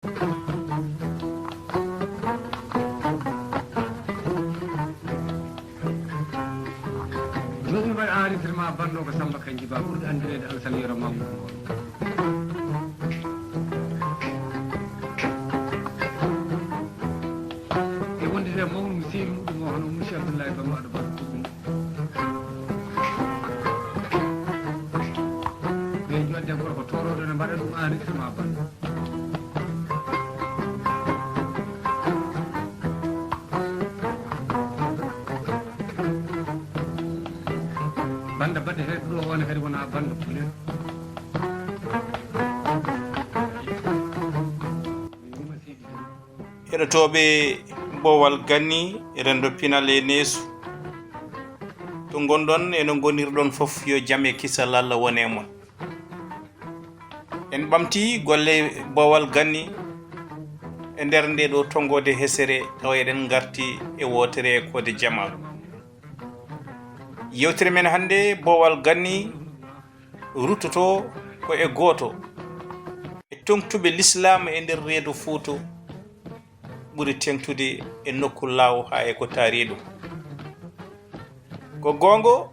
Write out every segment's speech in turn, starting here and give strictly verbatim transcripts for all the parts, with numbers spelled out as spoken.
Jooni mbaɗa enregistrement banndo ko Samba Kanji Ba, ɓurɗo anndireede Alasan Yero Mamoudou Mboolo. E wondude e mawɗo mo seeri muɗum o, hono Moussa Abdoulaye Ba Maɗo Ba ɗum. Ɓe jodde gorko tooroɗo ne mbaɗa ɗum enregistrement banndo. Bannda baɗɗo heɗɗo ɗo, on kadi wona bannda puleer. Heɗotooɓe Boowal Ganni, renndo pinal e neesu, to ngonɗon e no ngonirɗon fof, yo jam e kisal Allah won e mon. En ɓamti golle Boowal Ganni e nder nde ɗo tonngoode hesere, tawa eɗen ngarti e wootere e koode jamanu. Yewtere men hannde, Boowal Ganni, ruttoto ko e gooto e toŋtuɓe lislaam e nder reedu Fuuta, ɓuri teeŋtude e nokku Laaw haa e ko taari ɗum. Ko goonga,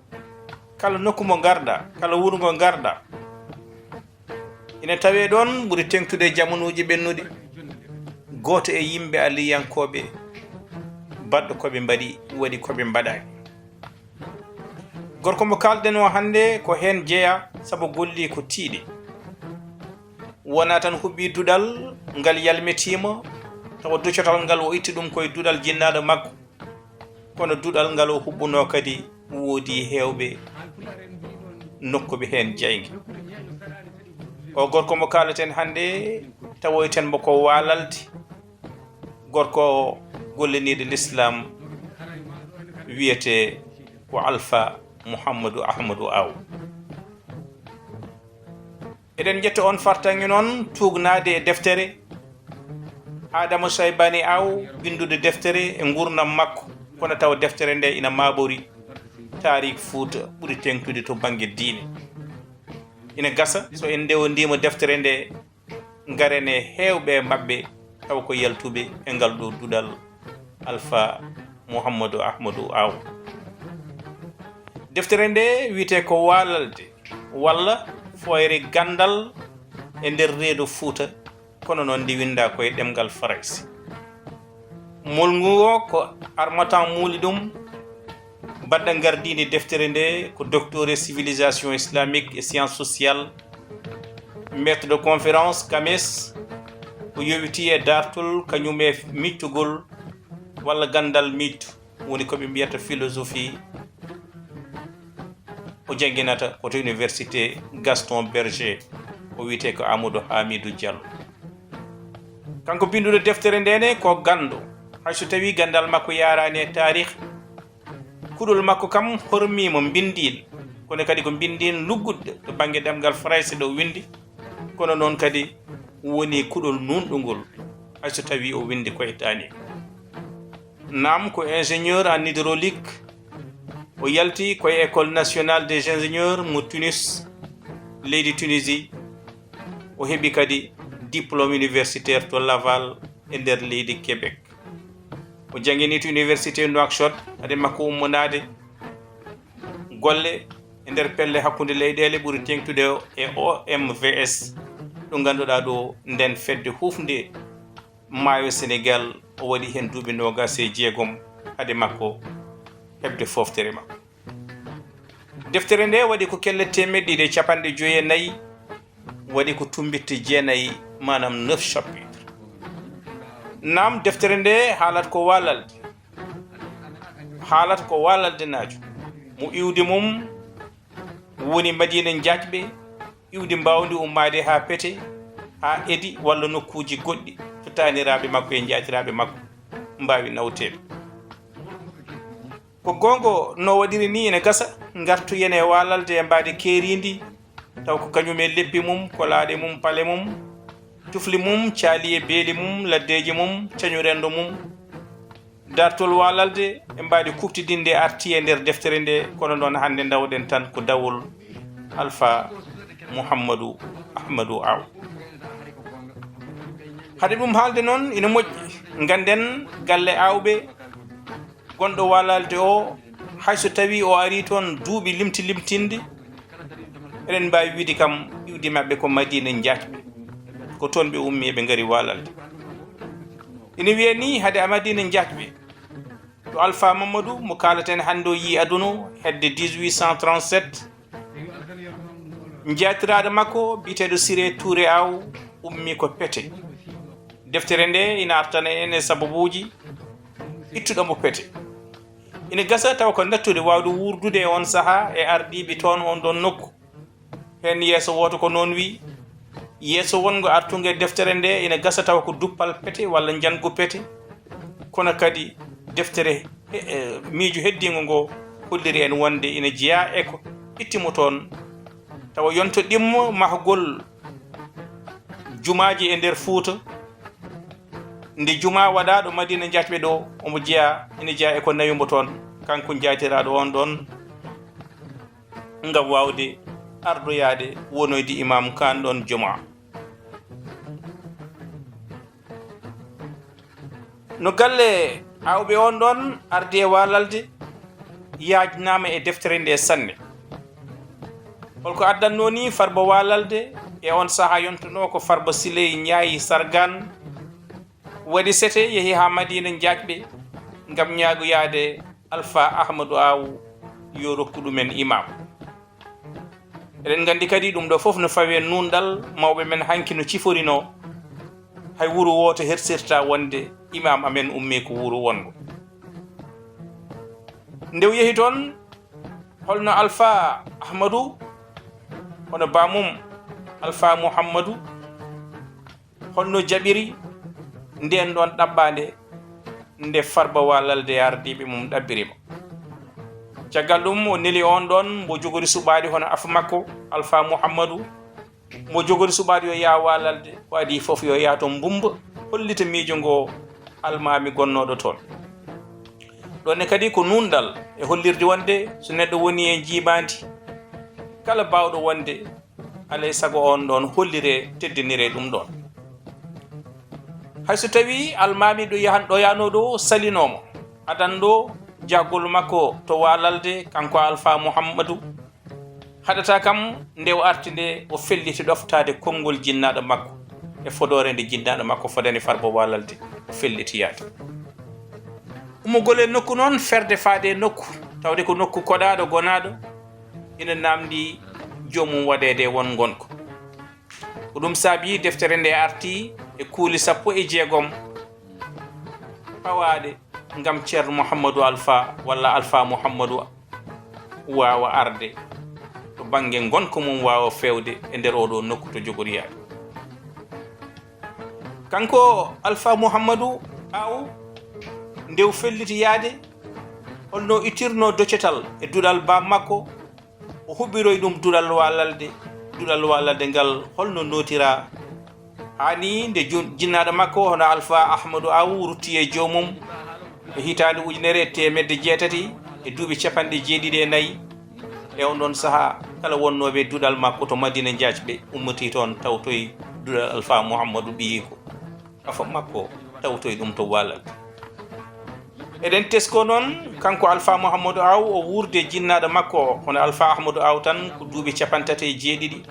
kala nokku mo ngarɗa, kala wuro ngo ngarɗa, ina tawee ɗoon, ɓuri teeŋtude e jamanuuji ɓennuɗi, gooto e yimɓe Aliyankooɓe baɗɗo ko ɓe mbaɗi, waɗi ko ɓe mbaɗaani. Gorko mo kaalɗen o hannde ko heen jeyaa, sabu golli ko tiiɗi. Wonaa tan huɓɓi duɗal ngal yalmitiima, tawa ducotal ngal o itti ɗum ko e duɗal jinnaaɗo makko, kono duɗal ngal o huɓɓunoo kadi woodi heewɓe nokkuɓe heen jaaynge. O gorko mo kaaleten hannde, tawoyten mo ko Waalalde, gorko golliniiɗo lislaam, wiyetee ko Alfa Muhammadu Ahmadu Aw. Eɗen njetta on fartaŋŋe noon tuugnaade e deftere Adama Saybani Aw, winndude deftere e nguurndam makko, kono tawa deftere nde ina maaɓori taariik Fuuta, ɓuri teeŋtude to bannge diine. Ina gasa, so en ndewondiima deftere nde, ngaren e heewɓe e maɓɓe, tawa ko yaltuɓe e ngal ɗo duɗal, Alfa Muhammadu Ahmadu Aw. Deftere nde wiyetee ko Waalalde, walla Fooyre Ganndal e nder reedu Fuuta, kono noon ndi winndaa ko e ɗemngal Farayse. Molngu o ko Harmattan muuli ɗum. Baɗɗo gardiiɗo deftere nde ko docteur e civilisation islamique et sciences sociales, maître de conférence, CAMES, o yowitii e daartol kañum e miijtugol walla ganndal miijto, woni ko ɓe mbiyata philosophie. O jannginata ko to université Gaston Berger, o wiyetee ko Amadou Hamidou Diallo. Kanko binnduɗo deftere nde ne ko ganndo, hay so tawii ganndal makko yaaraani e taarih, kuɗol makko kam hormiima mbinndiin, kono kadi ko mbinndiin lugguɗo to bannge ɗemngal Farayse ɗo winndi, kono noon kadi woni kuɗol nuunɗungol, hay so tawii o winndi ko e taani. Naam ko ingénieur en hydraulique, o yalti ko e École nationale des ingénieurs mo Tunis, leydi Tunisie. O heɓi kadi diplôme universitaire to Laval e nder leydi Québec. O janngini to Université Nouakchott, hade makko ummonaade golle e nder pelle hakkunde leyɗeele ɓuri teeŋtude e O M V S, ɗo ngannduɗaa ɗo nden fedde hufnde maayo Senegal, o waɗi heen duuɓi noogaas e jeegom hade makko heɓde fooftere makko. Deftere nde waɗi ko kelle teemeɗɗe ɗiɗi e capanɗe joyi e nayi, waɗi ko tumbitte jeenayi, maanaam neuf chapitres. Naam, deftere nde haalat ko waalalde, haalat ko waalaldenaajo, mo iwdi mum woni Madiina Njaacɓe, iwdi mbaawndi ummaade haa Pete, haa Edi walla nokkuuji goɗɗi, to taaniraaɓe makko e njaatiraaɓe makko mbaawi nawteede. Ko goonga, no waɗiri ni ene gasa, ngartoyen e waalalde e mbaadi keeriindi, taw ko kañum e leppi mum, kolaaɗe mum, pale mum, tufli mum, caali e beeli mum, laddeeji mum, cañu renndo mum. Daartol waalalde e mbaadi kuuɓtidinde arti e nder deftere nde, kono noon hannde ndawɗen tan ko dawol Alfa Muhammadu Ahmadu Aw. Hade ɗum haalde noon, ina moƴƴi ngannden galle aawɓe gonɗo Walalde o, hay so tawii o arii toon duuɓi limti limtinde, eɗen mbaawi wiyde kam iwdi maɓɓe ko Madina Njaacɓe. Ko toon ɓe ummi, ɓe ngari Walalde. Ina wiyee nii, hade Madina Njaacɓe, to Alpha Mamadou mo kaalaten hannde o yii aduna o, hedde dix-huit cent trente-sept, njaatiraaɗo makko biyeteeɗo Siré Touré Aw ummi ko Pete. Deftere nde ina artana en e sababuuji ittuɗo mo Pete. Ina gasa tawa ko nattude waawde wuurdude e oon sahaa e ardiiɓe toon oon ɗoon nokku. Heen yeeso wooto ko noon wiyi. Yeeso wonngo artungo e deftere nde ina gasa tawa ko duppal Pete walla njanngu Pete. Kono kadi deftere, e, e, miijo heddiingo ngo holliri en wonde ina jeyaa e ko itti mo toon. Tawa yonto ɗimmo mahgol jumaaji e nder Fuuta. Nde jumaa waɗaaɗo Madina Njaacɓe ɗo, omo jeyaa, ina jeyaa e ko nawi mo toon, kanko njaatiraaɗo oon ɗoon, ngam waawde ardoyaade wonoyde Imaam Kaan ɗoon jumaa. No galle aawɓe oon ɗoon ardi e Walalde yaajnaama e deftere nde sanne. Holko addannoo nii Farba Walalde? E oon sahaa yontunoo ko Farba Siley Ñaayi Sargaan, waɗi sete, yehi haa Madina Njaacɓe ngam ñaagoyaade Alfa Ahmadu Aw yo rokku ɗumen imaam. Eɗen nganndi kadi ɗum ɗo fof no fawee nuunɗal, mawɓe men hanki no ciforinoo, hay wuro wooto hersirta wonde imaam amen ummii ko wuro wonngo. Nde o yehi toon, holno Alfa Ahmadu, hono baamum Alfa Muhammadu, holno jaɓiri ndeen ɗoon ɗaɓɓaande nde Farba Walalde e ardiiɓe mum ɗaɓɓiri mo? Caggal ɗum, o neli oon ɗoon mbo jogori suɓaade hono afa makko, Alfa Muhammadu, mbo jogori suɓaade yo yaha Walalde, ko adii fof yo yaha to Mbumba, hollita miijo ngo almaami gonnooɗo toon. Ɗoon ne kadi ko nuunɗal e hollirde wonde so neɗɗo woni e njiimaandi, kala baawɗo wonde, alay sago oon ɗoon holliree, teddiniree ɗum ɗoon. Hay so tawii almaami ɗo yahan, ɗo yahnoo ɗo salinoo mo, adan ɗo jahgol makko to Walalde, kanko Alfa Muhammadu, haɗata kam nde o arti nde, o felliti ɗoftaade konngol jinnaaɗo makko e fodoore nde jinnaaɗo makko fodani Farba Walalde, o felliti yaade. Ummugol e nokku noon, ferde faade e nokku, tawde ko nokku koɗaaɗo, gonaaɗo, ina naamndi joomum waɗeede e won ngonka. Ko ɗum saabii deftere nde arti e kuuli sappo e jeegom pawaaɗe ngam Ceerno Muhammadu Alfa walla Alfa Muhammadu waawa arde to bannge ngonka mum waawa feewde e nder oo ɗoo nokku to jogori yaade. Kanko Alfa Muhammadu Aw, nde o felliti yaade, holno ittirnoo docetal e duɗal baam makko, o huɓɓiroyi ɗum duɗal Walalde, duɗal Walalde ngal holno nootiraa? Haa nii nde jun-, jinnaaɗo makko hono Alfa Ahmadu Aw rutti e joomum e hitaande ujunere e teemedde jeetati e duuɓi capanɗe jeeɗiɗi e nayi, e on ɗon sahaa, kala wonnooɓe duɗal makko to Madina Njaacɓe ummotii toon, tawtoyi duɗal Alfa Muhammadu ɓiyiiko. Afa makko tawtoyi ɗum to Walalde. Eɗen tesko noon, kanko Alfa Muhammadu Aw, o wuurde jinnaaɗo makko, hono Alfa Ahmadu Aw tan, ko duuɓi capanɗe tati e jeeɗiɗi,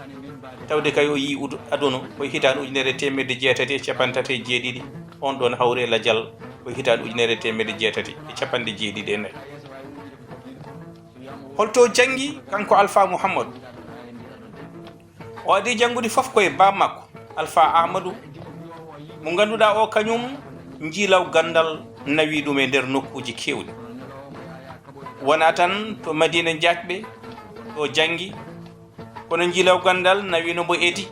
tawde kay o yii udu-, aduna ko e hitaande ujunere e teemedde jeetati e capanɗe tati e jeeɗiɗi, on ɗon hawre lajal ko e hitaande ujunere e teemedde jeetati e capanɗe jeeɗiɗi e nayi. Holto janngi kanko Alfa Muhammadu? O adii janngude fof ko e baam makko, Alfa Ahmadu, mo ngannduɗaa o kañum njiilaw ganndal nawi ɗum e nder nokkuuji keewɗi. Wonaa tan to Madina Njaacɓe, to janngi, kono njiilaw ganndal nawiino mbo Edi,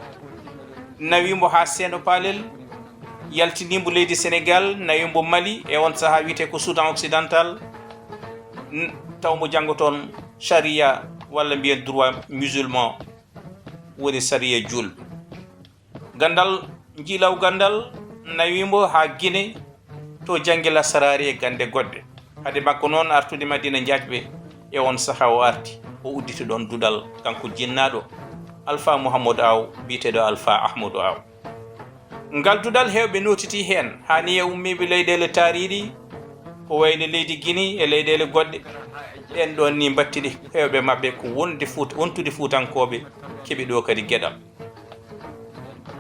nawi mbo haa Seeno Palel, yaltini mbo leydi Senegaal, nawi mbo Mali, e on sahaa wiyetee ko Soudan Occidental, n-, taw mbo janngo toon charia walla mbiyen droit musulman, woni sariya juulɓe. Ganndal, njiilaw ganndal nawi mbo haa Gine, to janngi lasaraari e gannde goɗɗe. Hade makko noon artude Madina Njaacɓe, e on sahaa o arti, o udditi ɗoon duɗal, kanko jinnaaɗo Alfa Muhammadu Aw, biyeteeɗo Alfa Ahmadu Aw. Ngal duɗal heewɓe nootitii heen, haa nii e ummiiɓe leyɗeele taariiɗi, ko wayno leydi Gini e leyɗeele goɗɗe. Ɓeen ɗoon nii mbattini heewɓe maɓɓe ko wonde Fuuta, wontude Fuutankooɓe keɓi ɗo kadi geɗal.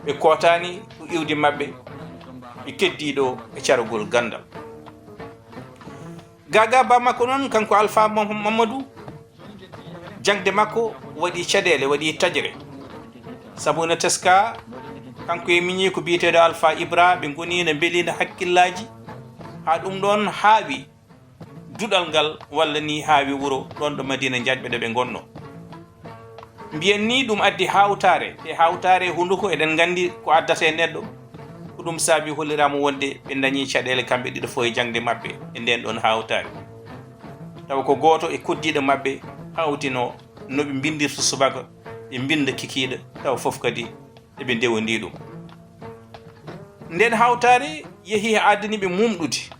Ɓe kootaani ko iwdi maɓɓe, ɓe keddii ɗo e caragol ganndal. Gaagaa ba makko noon, kanko Alfa Mom-, Mamadou, jaŋde makko waɗi caɗeele, waɗi taƴre. Sabu ina teskaa, kanko e miñiiko biyeteeɗo Alfa Ibra, ɓe ngoni ina mbelina hakkillaaji, haa ɗum ɗoon haawi duɗal ngal, walla ni haawi wuro ɗoon ɗo Madina Njaajɓe ɗo ɓe ngonno. Mbiyen ni ɗum addi hawtaare, e hawtaare e hunnduko eɗen nganndi ko addata e neɗɗo. Ko ɗum saabi holliraama wonde ɓe ndañi caɗeele kamɓe ɗiɗo fof e jaŋde maɓɓe e ndeen ɗoon hawtaare. Tawa ko gooto e koddiiɗo maɓɓe hawtino no ɓe mbinndirta subaka, ɓe mbinnda kikiiɗe, tawa fof kadi eɓe ndewondii ɗum. Ndeen hawtaare yehi e addani ɓe mumɗude.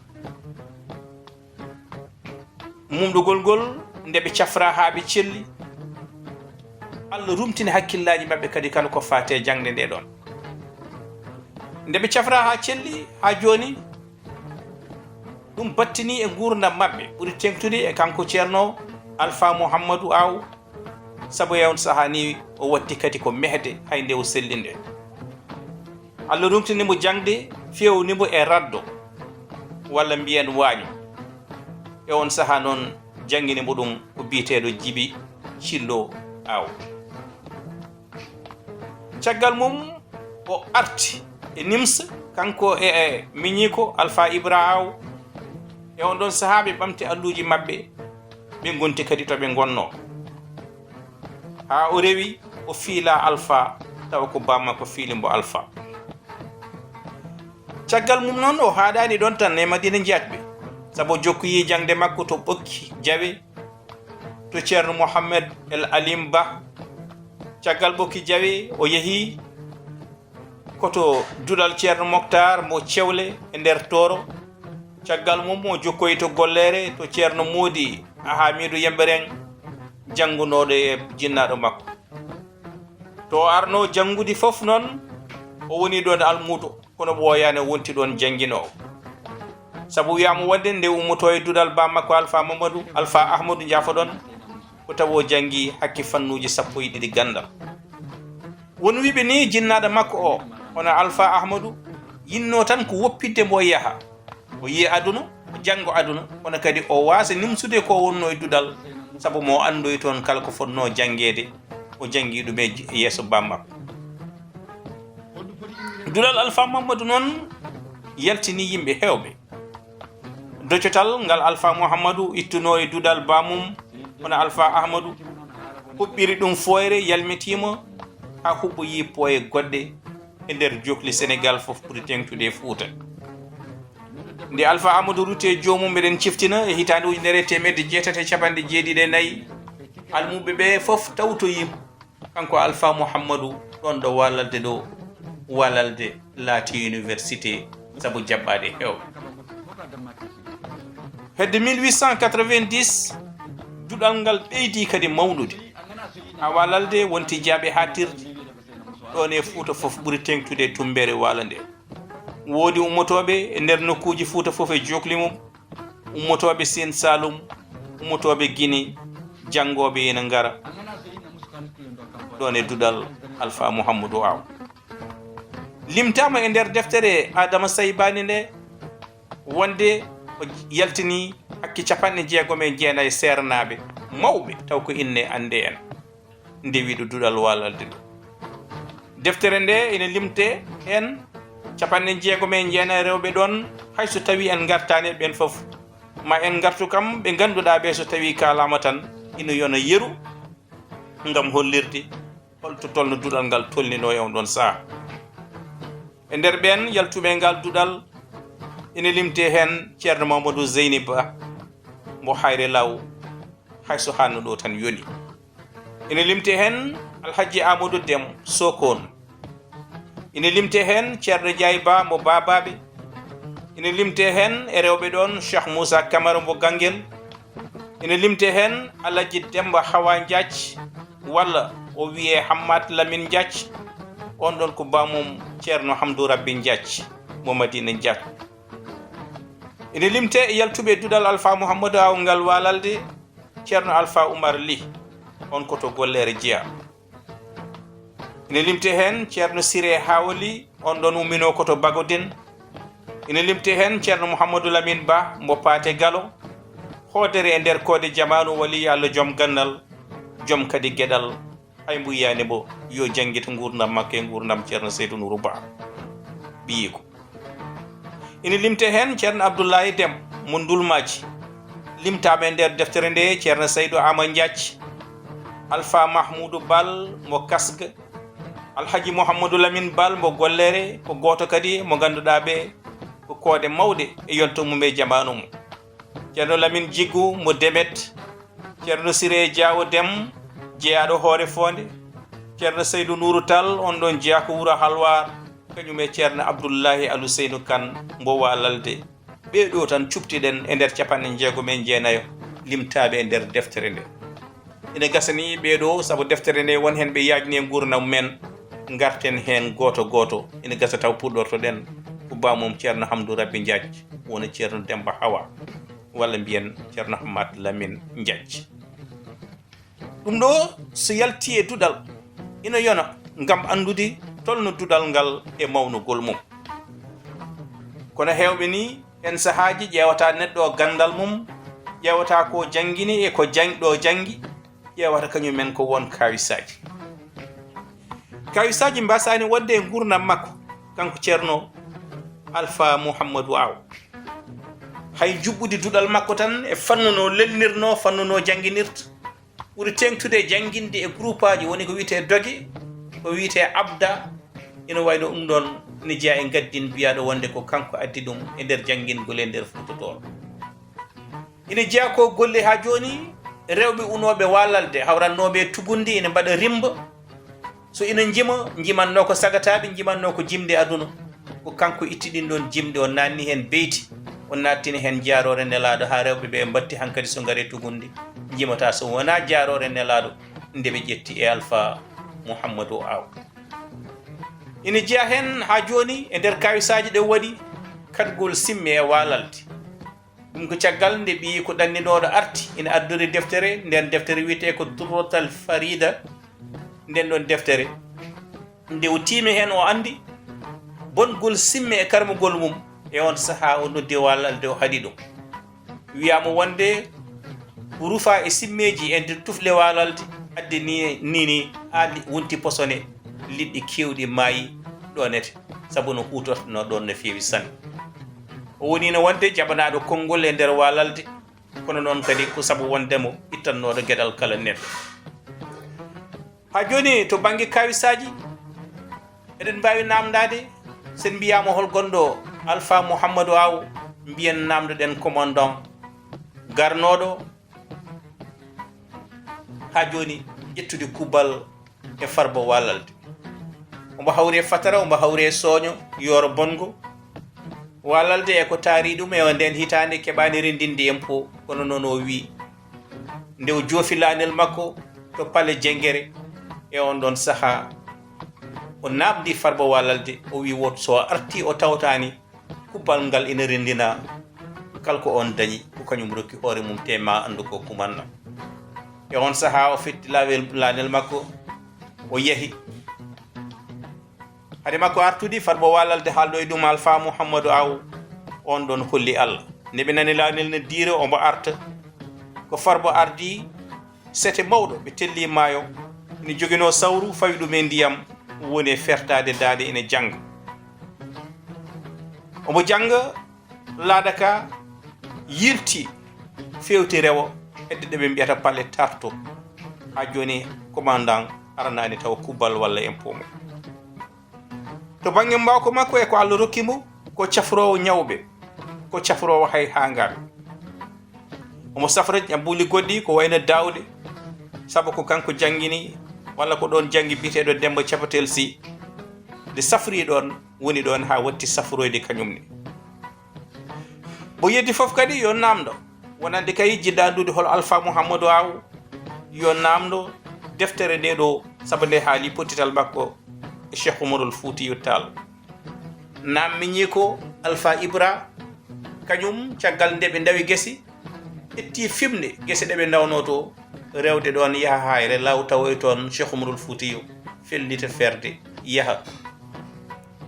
Mumɗugol ngol, nde ɓe cafra haa ɓe celli, Allah rumtini hakkillaaji maɓɓe kadi kala ko faati e jaŋde nde ɗoon. Nde ɓe cafra haa celli, haa jooni, ɗum battini e nguurndam maɓɓe, ɓuri teeŋtude e kanko Ceerno Alfa Muhammadu Aw, sabu e on sahaa ni o watti kadi ko mehde hay nde o selli nde. Allah rumtini mo jaŋde, feewni mo e raddo, walla mbiyen waaño. E on sahaa noon, janngini mo ɗum ko biyeteeɗo Jibi Cillo Aw. Caggal mum, o arti e Nims, kanko e, e miñiiko Alfa Ibra Aw. E on ɗon sahaa, ɓe ɓamti alluuji maɓɓe, ɓe ngonti kadi to ɓe ngonno. Haa o rewi, o fiila Alfa, tawa ko bammakko fiili mbo Alfa. Caggal mum noon, o haaɗaani ɗoon tan e Madina Njaajɓe, sabu o jokkoyi jaŋde makko to Ɓokki Jawe, to Ceerno Mohammed El Alim Ba. Caggal Ɓokki Jawe, o yehi ko to duɗal Ceerno Moktaar mo Cewle e nder Tooro. Caggal mum, o jokkoyi to golleere to Ceerno Moodi Ahamiidu Yemɓe Reŋ, janngunooɗo e jinnaaɗo makko. To o arno janngude fof noon, o woni ɗoon almuudo, kono ɓooyaani o wonti ɗoon jannginoowo. Sabu wiyaama wonde nde ummotoo e duɗal bammakko Alfa Mamadou, Alfa Ahmadou, njaafoɗon, ko tawa o janngi hakke fannuuji sappo e ɗiɗi ganndal. Won wiɓe ni jinnaaɗo makko o, hono Alfa Ahmadou, yinnoo tan ko woppitde mbo yaha. O yiya aduna, o janngo aduna, kono kadi o waasa nimsude ko wonnoo e duɗal, sabu mo anndoyi toon kala ko fotnoo janngeede, o janngi ɗum e j-, yeeso bammakko. Duɗal Alfa Mamadou noon yaltini yimɓe heewɓe. Docotal ngal Alfa Muhammadu ittunoo e duɗal bamum, hono Alfa Ahmadu, huɓɓiri ɗum fooyre, yalmitiima haa huɓɓoyi pooye goɗɗe e nder jokli Senegaal fof ɓuri teeŋtude e Fuuta. Nde Alfa Ahmadu rutti e joomum, eɗen ciftina e hitaande ujunere e teemedde jeetati e capanɗe jeeɗiɗi e nayi, almuɓɓe ɓe fof tawtoyi kanko Alfa Muhammadu ɗoon ɗo Walalde ɗo, Walalde laati université sabu jaɓɓaaɗe heewɓe. Hedde mille huit cent quatre-vingt-dix, duɗal ngal ɓeydi kadi mawnude. Haa Walalde wonti jaaɓe haaɗtirde ɗoon e Fuuta fof ɓuri teeŋtude e tummbere Waala nde. Woodi ummotooɓe e nder nokkuuji Fuuta fof e jookli mum, ummotooɓe Siin Saalum, ummotooɓe Gine, janngooɓe ina ngara ɗoon e duɗal Alfa Muhammadu Aw. Limtaama e nder deftere Adama Saybaani nde, wonde o yaltini hakke capanɗe jeegom e jeenayi seernaaɓe mawɓe, taw ko inne annde en, ndewiiɗo duɗal Walalde ɗo. Deftere nde ina limte heen capanɗe jeegom e jeenayi rewɓe ɗoon, hay so tawii en ngartaani e ɓeen fof. Ma en ngartu kam ɓe ngannduɗaa ɓe, so tawii kaalaama tan ina yona yeru, ngam hollirde holto tolno duɗal ngal tolninoo e on ɗoon sahaa. E nder ɓeen yaltuɓe e ngal duɗal, ina limte heen Ceerno Mamadou Zeyni Ba mo Hayre Law, hay so haa no ɗo tan yoni. Ina limte heen Alhajji Amadou Dem Sokone. Ina limte heen Ceerno Njaay Ba mo Baabaaɓe. Ina limte heen e rewɓe ɗoon Cheikh Moussa Camara mo Ganngel. Ina limte heen Alhaji Demba Hawa Njaaj, walla o wiyee Hammat Lamin Njaaj. On ɗoon ko bamum Ceerno Hamdu Rabbi Njaaj mo Madina Njaaj. Ine limtee e yaltuɓe duɗal Alfa Muhammadu Aw ngal Waalalde, Ceerno Alfa Umar Li, on ko to Golleere jeyaa. Ine limtee heen Ceerno Siree Haawali, on ɗoon umminoo ko to Bagodin. Ine limtee heen Ceerno Muhammadu Lamin Ba mo Paate Galo, hoodere e nder koode jamaanu, waliy Allah, joom ganndal, joom kadi geɗal. Hay mbo yiyaani mbo, yo janngito nguurndam makko e nguurndam Ceerno Seydu Nuuru Ba, ɓiyiiko. Ine limtee heen Ceerno Abdullaahi Dem mo Ndulmaaji, limtaama e nder deftere nde Ceerno Saydu Aama Njaaj, Alfa Mahmuudu Bal mo Kasga, Alhaji Muhammadu Lamin Bal mo Golleere, ko gooto kadi mo ngannduɗaa ɓe ko koode mawɗe e yonto mum e jamaanu mum. Ceerno Lamin Jiggu mo Demet, Ceerno Siree Jaawo Dem, jeyaaɗo Hoore Foonde, Ceerno Saydu Nuuru Tal, on ɗoon jeyaa ko wuro Halwaar, kañum e Ceerno Abdullaahi Aluseynu Kan mbo Waalalde. Ɓee ɗoo tan cuɓtiɗen e nder capanɗe njeegom e jeenayo limtaaɓe e nder deftere nde. Ine gasa ni ɓee ɗoo, sabu deftere nde won heen ɓe yaajni e nguurndam men, ngarten heen gooto gooto. Ine gasa taw puɗɗortoɗen ko baamum Ceerno Hamdu Rabbi Njaaj, woni Ceerno Demmba Hawa, walla mbiyen Ceerno Hammat Lamin Njaaj. Ɗum ɗoo, so yaltii e duɗal, ina yona ngam anndude tolno duɗal ngal e mawnugol mum. Kono heewɓe ni, heen sahaaji ƴeewata neɗɗo o ganndal mum, ƴeewata ko janngini e ko jang-, ɗo janngi, ƴeewata kañum en ko won kaawisaaji. Kaawisaaji mbaasaani wonde e nguurndam makko, kanko Ceerno Alfa Muhammadu Aw. Hay juɓɓudi duɗal makko tan e fannu no lelnirnoo, fannu no jannginirta, ɓuri teeŋtude e jannginde e groupaaji, woni ko wiyetee doge, ko wiyetee abda. Ina wayi no ɗum ɗoon ina jeyaa e ngaddin biyaaɗo wonde ko kanko addi ɗum e nder janngingol e nder Fuuta Tooro. Ina jeyaa ko golle haa jooni rewɓe unooɓe Waalalde, hawrannooɓe e tugundi, ina mbaɗa rimmba. So ina njima, njimannoo ko sagataaɓe, njimannoo ko jimɗe aduna. Ko kanko itti ɗin ɗoon jimɗe, o naatni heen beyti, o naattini heen jaaroore Nelaaɗo, haa rewɓe ɓe mbatti hankadi so ngari tugundi, njimata so wonaa jaaroore Nelaaɗo nde ɓe ƴetti e Alfa Muhammadu Aw. Ina jeyaa heen haa jooni e nder kaawisaaji ɗe waɗi, kaɗgol simme e Waalalde. Ɗum ko caggal nde ɓiyi ko ɗanninooɗo arti, ina addori deftere, nden deftere wiyetee ko Durratal Farida. Nden ɗon deftere, nde o tiimi heen, o anndi bongol simme e karmugol mum. E on sahaa o noddi Waalalde, o haɗi ɗum. Wiyaama wonde ko rufa e simmeeji e nder tufle Waalalde, addi ni, ni, ni haa li-, wonti posone, liɗɗi keewɗi maayi ɗonete, sabu no huutorteno ɗon no feewi sanne. O woniino wonde jaɓanaaɗo konngol e nder Waalalde, kono noon kadi ko sabu wonde mo ittannooɗo geɗal kala neɗɗo. Haa jooni, to bannge kaawisaaji, eɗen mbaawi naamndaade, so en mbiyaama hol gonɗo Alfa Muhammadu Aw, mbiyen naamndoɗen commandant garnooɗo haa jooni ƴettude kubbal e Farba Waalalde. Omo hawri e fatara, omo hawri e sooño, yooro bonngo. Waalalde e ko taari ɗum e o ndeen hitaande keɓaani renndinde impôt, kono noon o wii, nde o joofi laanel makko to Palais Jengere, e on ɗon sahaa, o naamndi Farba Waalalde, o wii, woto so arti o tawtaani, kubbal ngal ina renndina, kala ko on dañi, ko kañum rokki hoore mum, te ma anndu ko kumanna. E on sahaa, o fetti laawel, laanel makko, o yahi. Hade makko artude, Farba Waalalde haalɗo e ɗum Alfa Muhammadu Aw, on ɗon holli Allah. Nde ɓe nani laanel ne diira, omo arta. Ko Farba ardi, sete mawɗo, ɓe telli maayo, ina joginoo sawru, fawi ɗum e ndiyam, woni e fertaade daande, ina jannga. Omo jannga, laaɗa ka yilti, feewti rewo, hedde ɗo ɓe mbiyata Palais Tarto. Haa jooni, commandant aranaani tawa kubbal walla impôt mum. To bannge mbaawka makko e ko Allah rokki mo, ko cafroowo ñawɓe, ko cafroowo hay haangaaɓe. Omo safra ñabbuuli goɗɗi ko wayno daawɗe, sabu ko kanko janngini, walla ko ɗoon janngi biyeteeɗo Demmba Capatel Sih. Nde safri ɗoon, woni ɗoon haa watti safroyde kañum ne. Mbo yeddi fof kadi yo naamndo, wonande kay jiɗɗa anndude hol Alfa Muhammadu Aw, yo naamndo deftere nde ɗo, sabu nde haali pottital makko e Cheikh Umarul Fuutiyu Taal. Nammiñi ko Alfa Ibra, kañum caggal nde ɓe ndawi gese, ƴetti fimde gese ɗe ɓe ndawno to, rewde ɗoon yaha Hayre Law, tawoy toon Cheikh Umarul Fuutiyu, fellita ferde, yaha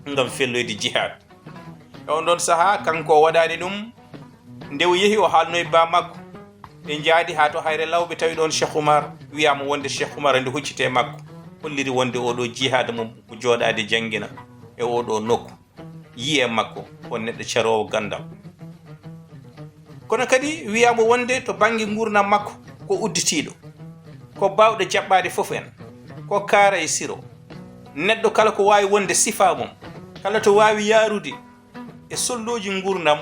ngam felloyde jihaad. E on ɗoon sahaa, kanko o waɗaani ɗum. Nde o yehi, o haalnoy ba makko. Ɓe njaadi haa to Hayre Law, ɓe tawi ɗoon Cheikh Oumar, wiyaama wonde Cheikh Oumar andi huccite makko, holliri wonde oo ɗoo jihaada mum ko jooɗaade janngina e oo ɗoo nokku. Yiyee makko ko neɗɗo caroowo ganndal. Kono kadi wiyaama wonde to bannge nguurndam makko ko udditiiɗo, ko baawɗo jaɓɓaade fof en, ko kaara e siro. Neɗɗo kala ko waawi wonde sifaa mum, kala to waawi yaarude e sollooji nguurndam,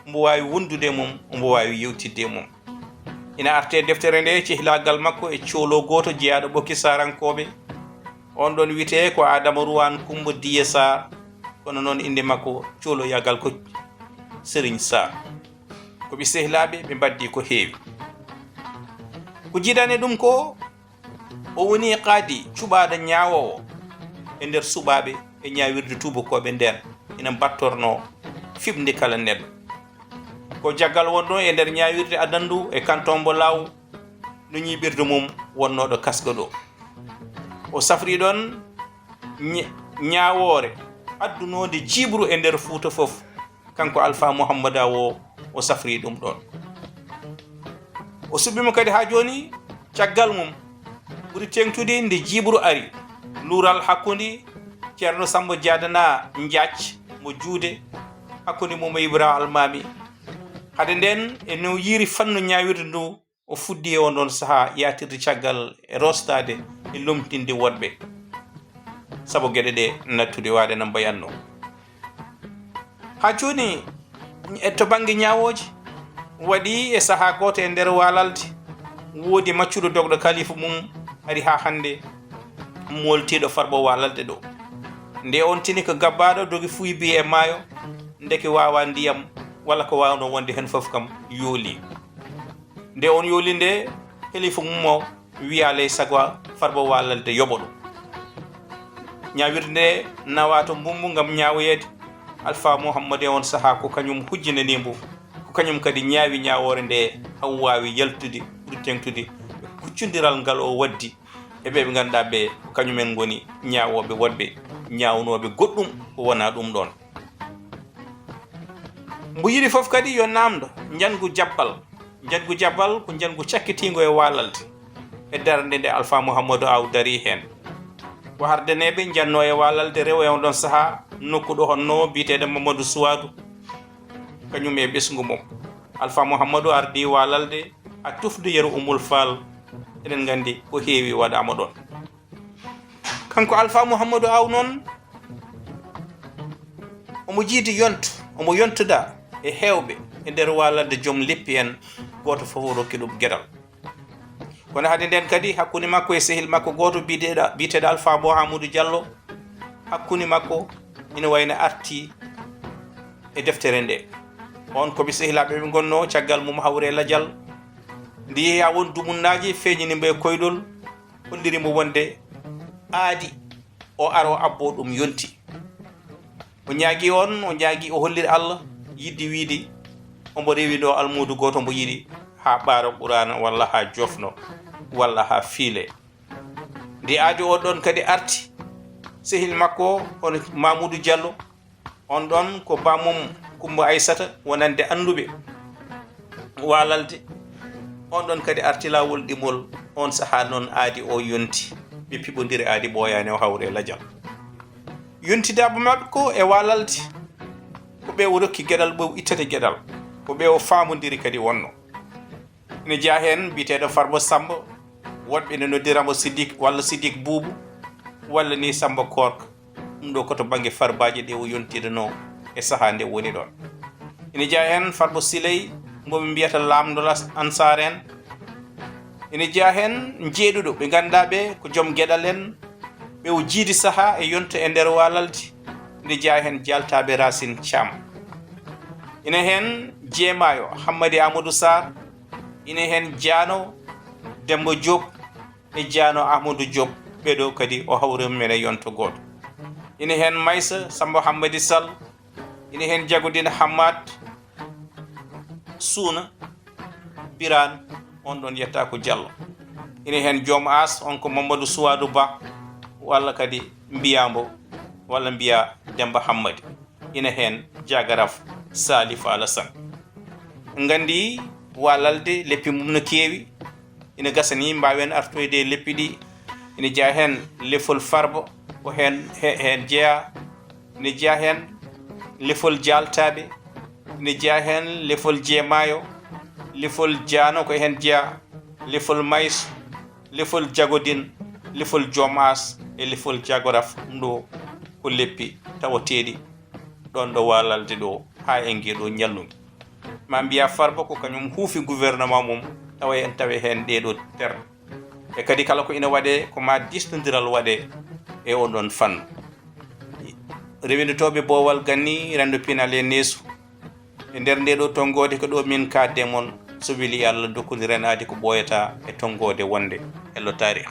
mbo waawi wondude e mum, mbo waawi yewtidde e mum. Ina artee deftere nde cehlaagal makko e coolo gooto jeyaaɗo ɓokki Saarankooɓe. On ɗoon wiyetee ko Adama Ruwaan Kummba Diye Saar, kono noon innde makko cooloyaagal ko Serigne Saar. Ko ɓe sehlaaɓe, ɓe mbaɗdi ko heewi. Ko jiidaani ɗum ko, o woni qaadi cuɓaaɗo ñaawoowo e nder suɓaaɓe e ñaawirde tuubakooɓe ndeen ina mbattornoo fiɓnde kala neɗɗo. Ko jaggal wonnoo e nder ñaawirde adandu e kanton mbo Laaw, no ñiiɓirde mum wonnooɗo Kasga ɗo. O safri ɗoon ñe-, ñaawoore addunoonde jiiɓru e nder Fuuta fof. Kanko Alfa Muhammadu Aw o, o safri ɗum ɗoon. O suɓii mo kadi haa jooni, caggal mum ɓuri teeŋtude nde jiiɓru ari, luural hakkunde Ceerno Sammba Jaadana Njaac mo Juude, hakkunde mum e Ibrahima Almaami. Hade ndeen, e no yiiri fannu ñaawirde ndu, o fuɗɗii e on ɗoon sahaa yaatirde caggal e roostaade e lomtinde woɗɓe, sabu geɗe ɗe nattude waade no mbayatnoo. Haa jooni, e to bannge ñaawooje, waɗi e sahaa gooto e nder Waalalde, woodi maccuɗo dogɗo kalifu mum ari haa hannde, mooltiiɗo Farba Waalalde ɗo. Nde on tini ko gabbaaɗo, dogi fuuyi bi e maayo, ndeke waawaa ndiyam, walla ko waawnoo wonde heen fof kam yoolii. Nde on yooli nde, kalifu mum o wiyaa ley sago Farba Waalalde yoɓo ɗum. Ñaawirde nde nawaa to Mbumbu ngam ñaawoyeede. Alfa Muhammadu e on sahaa ko kañum hujjinanii mbo, ko kañum kadi ñaawi ñaawoore nde haa waawi yaltude, ɓuri teeŋtude e kuccondiral ngal o waddi e ɓe ɓe ngannduɗaa ɓe ko kañumen ngoni ñaawooɓe woɗɓe, ñaawnooɓe goɗɗum ko wonaa ɗum ɗoon. Mbo yiɗi fof kadi yo naamndo njanngu jabbal. Njanngu jabbal ko njanngu cakkitiingo e Waalalde, e darnde nde Alfa Muhammadu Aw darii heen. Ko hardaneeɓe njannoo e Waalalde rewo e on ɗoon sahaa nokku ɗo honnoo biyeteeɗo Mamadou Souadou, kañum e ɓesngu mum. Alfa Muhammadu ardii Waalalde haa tufde yeru Ummul Faal. Eɗen nganndi ko heewi waɗaama ɗoon. Kanko Alfa Muhammadu Aw noon, omo jiidi yonto, omo yontoda e heewɓe e nder Waalalde joom leppi en, gooto fof o rokki ɗum geɗal. Kono hade ndeen kadi, hakkunde makko e sehil makko gooto biyeteeɗo, biyeteeɗo Alfa Bo Amadou Diallo, hakkunde makko ina wayno arti e deftere nde. On ko ɓe sehilaaɓe ɓe ngonnoo, caggal mum hawre lajal. Nde yehi haa won dumunnaaji feeñini mbo e koyɗol, holliri mbo wonde aadi o aro abbo ɗum yonti. O ñaagi on, o ñaagi, o holliri Allah yiɗde wiide ombo rewi ɗo almuudu gooto mbo yiɗi haa ɓaara Quraana walla haa jofno walla haa fiile. Nde aadi o ɗon kadi arti, sehil makko on Mamoudou Diallo, on ɗon ko bamum Kumba Aysata, wonande annduɓe Waalalde. On ɗon kadi arti laawol ɗimol, on sahaa noon aadi o yonti. Ɓe piɓondiri aadi ɓooyaani o hawre lajal. Yontidaaɓe maɓɓe ko e Waalalde, ko ɓe o rokki geɗal, ɓe o ittata geɗal, ko ɓe o faamondiri kadi wonno. Ina jeyaa heen biyeteeɗo Farba Samba, woɗɓe ne noddira mo Siddik walla Siddik Buubu, walla ni Samba Koorka. Ɗum ɗo ko to bannge Farbaaji ɗe o yontidanoo e sahaa nde woni ɗoon. Ina jeyaa heen Farba Siley, mbo ɓe mbiyata Laamɗo Las-, Ansaar en. Ina jeyaa heen jeeɗuɗo, ɓe ngannduɗaa ɓe ko joom geɗal en, ɓe o jiidi sahaa e yonto e nder Waalalde. Ina jeyaa heen jaaltaaɓe Racine Thiam. Ina heen jeemaayo Hammadi Amadou Sarr, ina heen Jaano Demba Diop e Jaano Ahmadou Diop, ɓeɗo kadi o hawri men e yonto gooto. Ina heen Maysa Samba Hammadi Sall, Ina heen jagodin Hammat Suuna Biraan, on ɗon yetta ko Jallo. Ina heen joom as, on ko Mamadou Suwaadu Ba, walla kadi mbiyaa mbo, walla mbiyaa Demmba Hammadi. Ina heen jagaraf Salif Alassane. Nganndi Waalalde, leppi mum no keewi. Ina gasa ni mbaawen artoyde e leppi ɗi. Ina jeyaa heen lefol Farba, ko heen, he-, heen jeyaa. Ina jeyaa heen lefol Jaaltaaɓe. Ina jeyaa heen lefol Jeemaayo. Lefol Jaano ko heen jeyaa. Lefol Mayso. Lefol Jagodin. Lefol Joom As e lefol Jagoraf. Ɗum ɗo ko leppi tawateeɗi ɗoon ɗo Waalalde ɗo, haa e ngee ɗo ñallundi. Ma mbiyaa Farba ko kañum huufi gouvernement mum, tawa en tawi heen ɗee ɗo terɗe. E kadi kala ko ina waɗee, ko ma diistondiral waɗee e on ɗon fannu. Rewindotooɓe boowal ganni, renndo pinal e neesu. E nder ndee ɗo tonngoode, ko ɗo min kaadde mon, so weli Allah, dokkude renaade ko ɓooyata e tonngoode wonde hello taarih.